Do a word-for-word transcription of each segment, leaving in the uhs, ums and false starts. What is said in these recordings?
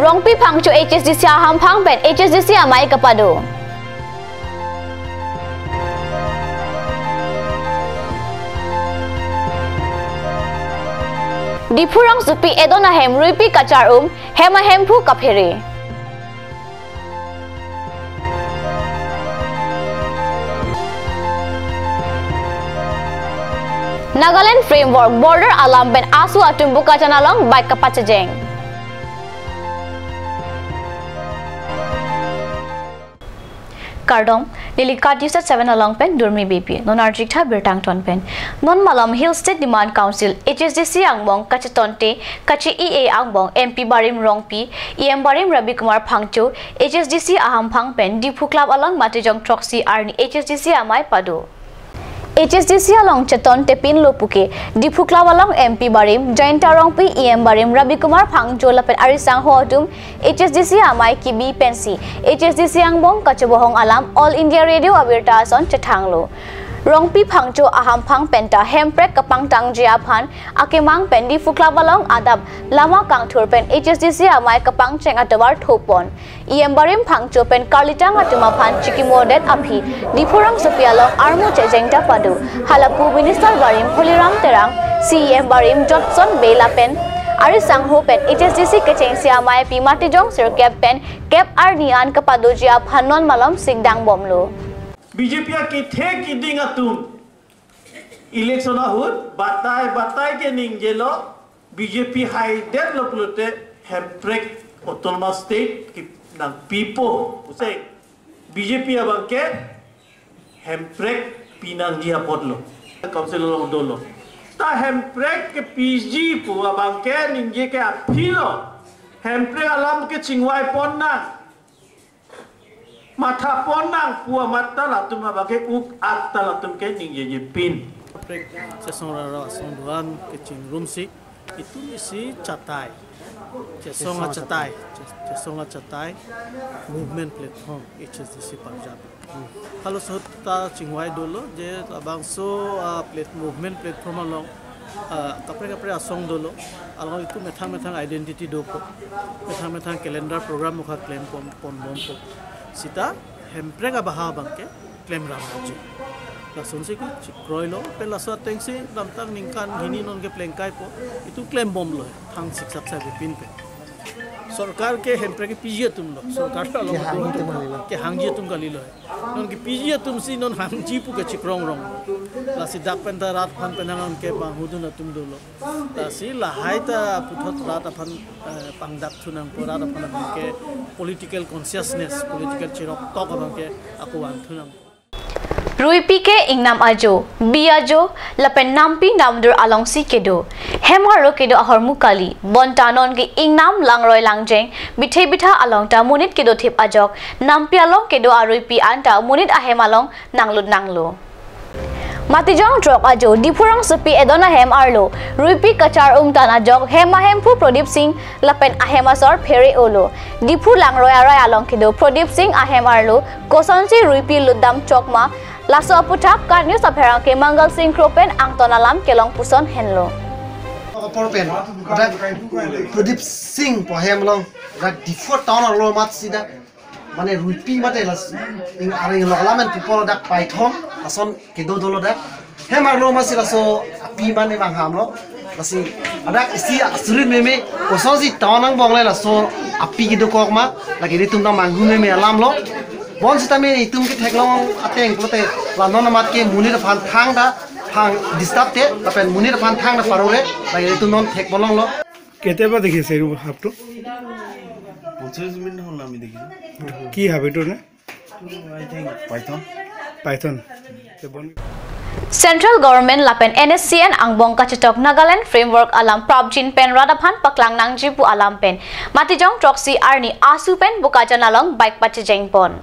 Rongpi Phangcho H S D C ahamphang pen H S D C amei kapado. Diphu rongsopi edon ahem ruipi kachar-um, hem ahemphu kaphere. Nagaland Framework border alam pen ASU atum Bokajan along bike kapachejeng. Kardom, neli Kat News at seven along pen Durmi Beypi. Non arjik tha birta angton pen. Non malom Hill State Demand Council, H S D C angbong kachetonte kache-e angbong M P barim Rongpi, E M barim Rabi Kumar Phangcho, H S D C ahamphang pen Diphu Club along Matijong throksi arni H S D C amei pado. H S D C along chetonte pinlo puke, Diphu Club along M P barim Jayanta Rongpi, E M barim Rabi Kumar Phangcho lapen arisangho atum H S D C amei kebi pensi H S D C angbong kachebohong alam All India Radio abirta ason chethanglo. Rongpi Phangcho ahamphang penta hemprek kapangtangji aphan akemang pen Diphu Club along adap lama kangthur pen H S D C amei kapangcheng atovar thopon. E M barim Phangcho pen karlitang atum aphan chikimodet aphi Diphu rongsopi along armu chejeng ta pado. Halapu Minister barim Holiram Terang, C E M barim Jotson Bey lapen arisangho pen H S D C kechengsi ameipi Matijong sirkep pen kep arni an kapadoji aphan non malom sikdang bomlo. B J P akethe keding atum election ahut batai batai ke ningjelo, B J P haidetlo pulote hemprek autonomous state ke nangpipo, use B J P abangke hemprek pinangji apotlo. Council along dolo. Ta hemprek kepiji pu abangke ningje ke aphilo. Hemprek alam ke chingvai pon nang, matha pon nang pu amat ta latum abangke uk at ta latum ke ningjeje pin. Kaprek chesong rara asong do-an kechingrumsi itum isi chatai, chesong achatai, ches-, chesong achatai movement platform H S D C Punjab. Halaso ahut ta chingvai dolo je labangso, ah, plat-, movement platform along, ah, kaprek kaprek asong dolo, along itum methang methang identity dopo, methang methang calendar program mukha klem pon, pon bompo. Sita hemprek abaha abangke klem ram ajo. Lasonsi ke chikroilo, pen laso atengsi damtang ningkan hini non ke plengkaipo, itum klem bomlo, thang siksak sa bipin pen. Sorkar ke hemprek kepiji atumlo, sorkar along kehangji atum kalilo. Kehangji atum kalilo. Non kepiji atumsi non hangji pu ke chikrongrong. Lasi dak pen ta rat aphan penang an ke panghudun atum dolo. Lasi lahai ta puthot rat aphan, eh, pangdak thu nangpo, rat aphan abangke political consciousness, political chirok tok abangke ako vang thu nangpo. Ruipi ke ingnam ajo, bi ajo, lapen nampi namdur alongsi kedo. Hem arlo kedo ahormu kali, bonta non ke ingnam langroi langjeng, bithe bitha along ta monit kedothip ajok, nampi along kedo aruipi anta monit ahem along nanglut nanglo. Matijong throk ajo, Diphu rongsopi edon ahem arlo, ruipi kachar-um tan ajok, hem ahemphu Prodip Sing, lapen ahem asor phere olo. Diphu langroi aroi along kedo Prodip Sing ahem arlo, kosonsi ruipi lutdam chokma, laso aputhak Kat News apherangke Mangal Sing Kro pen angton alam kelong puson henlo. Apor pen, dak Prodip Sing pu ahem along, dak Diphu town arlo amat sida, mane ruipi mate las, ing areng lo alam en people dak paithom, ason kedo dolo dak. Hem arlo amatsi laso api mane vang hamlo. Lasi adak isi asurit meme, kosonsi town angbong le laso api kedokok ma, lake ilitum nangmanghu meme alamlo. Bonsitame itum ketheklong ateng pulote la non amat ke monit aphan thangta, thang disturb te, lapen monit aphan thangta parore, lake ilitum non thekbolonglo. কেতিয়াবা দেখিছে এইটো সাপটো? পঞ্চল্লিছ মিনিট হ'ল আমি দেখিছোঁ। কি সাপ এইটো নে? I think python. Python. Central Government lapen N S C N angbong kachetok Nagaland Framework alam prapjin pen rat aphan paklang nangji pu alam pen Matijong throksi arni ASU pen Bokajan along bike pachejeng pon.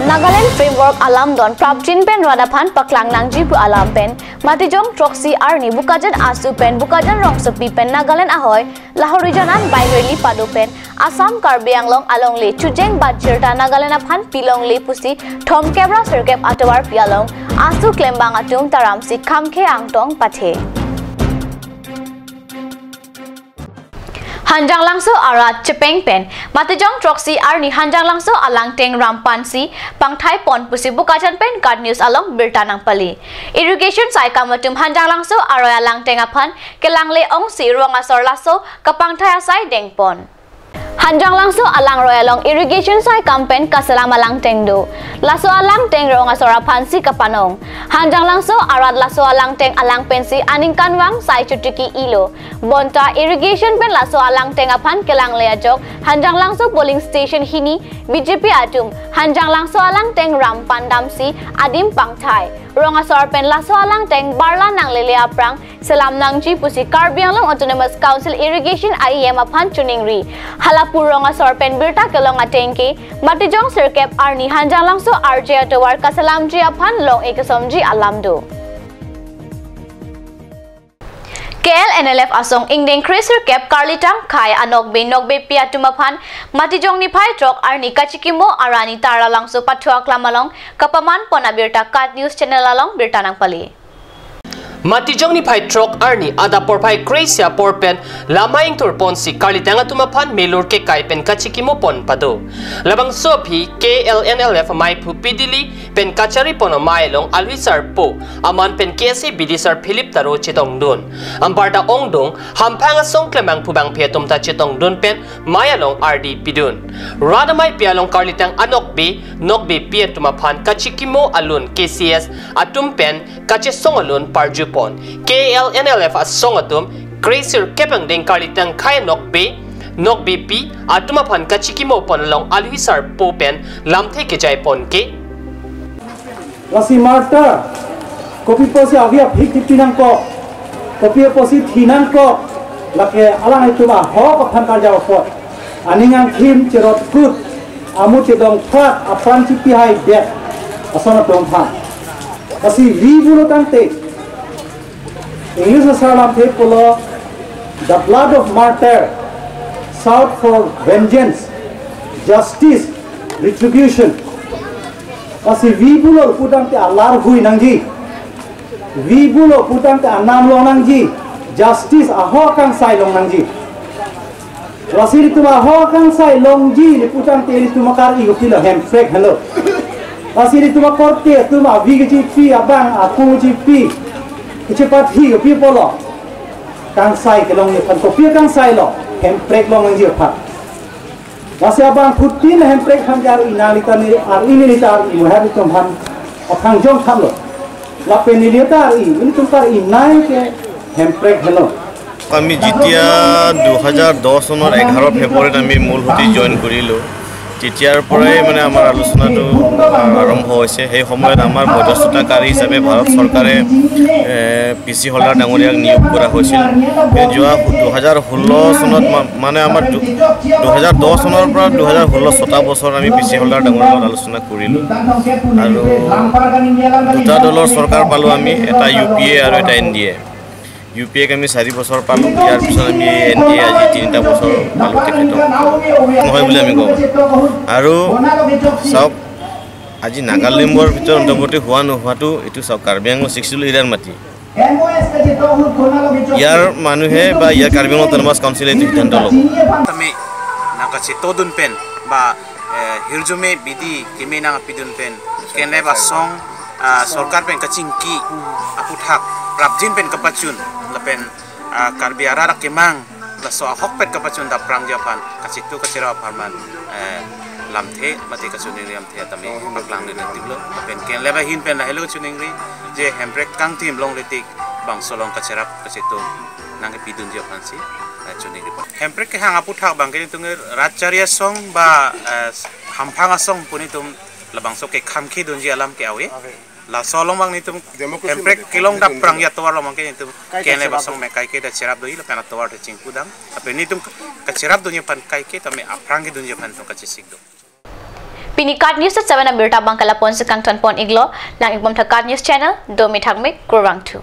Nagaland Framework alam don prapjin pen rat aphan paklang nangji pu alam pen Matijong throksi arni Bokajan ASU pen Bokajan rongsopi pen Nagaland ahoi lahorijan an bike rally pado pen Assam Karbi Anglong alongle chujeng bat jirta Nagaland aphan pilongle pusi thomkep ra sirkep atovarpi along ASU klembang atum taramsi khamkhe angtong pathe. Hanjanglangso arat chepeng pen Matijong throksi arni Hanjanglangso alangteng ram pensi pangthai pon pusi Bokajan pen KAT News along birta nangpali. Irrigation saikam atum Hanjanglangso aroi alangteng aphan kelangle ongsi rong asor laso kapangthai asai dengpon. Hanjanglangso alangroi along irrigation saikam pen kaselam alangteng do. Laso alangteng rong asor aphansi kapanong. Hanjanglangso arat laso alangteng alang pensi aningkanvang sai chotiki ilo. Bonta irrigation pen laso alangteng aphan kelangle ajok Hanjanglangso polling station hini B J P atum Hanjanglangso alangteng ram pandamsi adim pangthai. Rong asor pen laso alangteng barla nanglele aphrang selam nangji pusi Karbi Anglong Autonomous Council Irrigation a-E M aphan choningri. Halapu rong asor pen birta kelong ateng ke Matijong sirkep arni Hanjanglangso arje atovar kaselamji aphan long-e kesomji alam do. K L N L F asong ingdeng kre sirkep karlitang khei anokbe nokbepi atum aphan Matijong niphai throk arni kachikimo arni Taralangso Pathu Aklam along kapaman pon abirta KAT News Channel along birta nangpali. Matijong niphai throk arni adap porphai kre-isi apor pen lamai ingthur ponsi karlitang atum aphan melur kekai pen kachikimo pon pado. Labangso aphi K L N L F maiphu P Dili pen kachari pon amei along alwi sarpo aman pen K S A bidisar Philip Taro chetongdun. Anparta ongdung hamphang asong klemangphu bangphi atum ta chetongdun pen mei along ardi pidun. Rat ameipi along karlitang anokbe nokbepi atum aphan kachikimo alun K C S atum pen kachesong alun parju pon. K L N L F asong atum kre sirkep angdeng karlitang khei nokbe nokbepi atum aphan kachikimo pon along alwi sarpo pen lamthe kejai pon ke. Lasi martyr, kopi pusi avi aphik chipi nangkok, kopi pusi thi nangkok, lake alanglitum ahok aphan karjap apot. Aning angkhim cherot kut, amu chedong phat, apran chipi hai det, ason atum aphan. Lasi vi pulo tangte, English asar lamthe pulo, the blood of martyr, shout for vengeance, justice, retribution. Lasi vi pulo pu tangte alar hui nangji. Vi pulo pu tangte anam long nangji. Justice ahok kangsai long nangji. Lasi ilitum ahok kangsai longji pu tangte ilitum akar-i kopilo, hemprek henlo. Lasi ilitum akorte atum avi kechipi abang aku kechipi. Kechepathi kopi pulo. Kangsai kelongji aphan kopi kangsai lo. Hemprek long nangji aphan. Lasi abangphutin hemprek aphan ke ar-i nang litan ni ar-i neli ta ar-i muhar itum aphan aphan jong thamlo. Lapen neli ta ar-i, ilitum ta ar-i nai ke hemprek henlo. আমি যেতিয়া দুহেজাৰ দহ চনৰ এঘাৰ ফেব্ৰুৱাৰীত আমি মূল সুঁতি জইন কৰিলোঁ, তেতিয়াৰ পৰাই মানে আমাৰ আলোচনাটো, আ, আৰম্ভ হৈছে। সেই সময়ত আমাৰ মধ্যস্থতাকাৰী হিচাপে ভাৰত চৰকাৰে, এ, পি চি হলদাৰ ডাঙৰীয়াক নিয়োগ কৰা হৈছিল। এই যোৱা দুহেজাৰ ষোল্ল চনত মা-, মানে আমাৰ দু-, দুহেজাৰ দহ চনৰ পৰা দুহেজাৰ ষোল্ল ছটা বছৰ আমি পি চি হলদাৰ ডাঙৰীয়াৰ লগত আলোচনা কৰিলোঁ আৰু দুটা দলৰ চৰকাৰ পালোঁ আমি, এটা ইউ পি এ আৰু এটা N D A. U P এক আমি চাৰি বছৰ পালোঁ, ইয়াৰ পিছত আমি এন ডি এ আজি তিনিটা বছৰ পালোঁ তেখেতক। নহয় বুলি আমি কওঁ। আৰু চাওক, আজি নাগালেণ্ডৰ ভিতৰত অন্তৰ্বৰ্তী হোৱা নোহোৱাটো এইটো চাওক, কাৰ্বি আংলং ছিক্স শ্বিডিউল এৰিয়াৰ মাটি। ইয়াৰ মানুহে বা ইয়াৰ কাৰ্বি আংলং অট'নমাছ কাউন্সিলে এইটো সিদ্ধান্ত ল'ব। Tame nangkachetongdun pen ba, eh, hirjume bidi keme nangpidun pen KLNLF asong, ah, sorkar pen kachingki aputhak prapjin pen kapachun lapen, ah, Karbi arat akemang laso ahokpet kapachun dapprangji aphan kachetu kacherap apharman, eh, lamthe mate kachoningri lamthe tame paklang nangtiplo. Lapen KLNLF ahin pen lahelo kachoningri je hemprek kangthim longle tik bangso along kacherap kachetu nangkepidunji aphansi, eh, choningri pon. Hemprek kehang aputhak abangke nelitum rat chari asong ba, eh, hamphang asong pu nelitum labangso ke khamkhidunji alam ke ave. Laso along abang nelitum democracy hemprek mate kelong constitution dapprangji atovar along abangke nelitum kaiketa KLNLF cherap asong do. Me kaiketa cherap doji lapen atovar te chingpudam. Lapen nelitum kacherapdunji aphan kaiketa me aphrang kedunji aphan nelitum kachesik do. Pini KAT News at seven abirta abangke lapu-ansi kangton pon-iklo, lang-ikbom tha KAT News channel, domi thakmi, kurvangthu.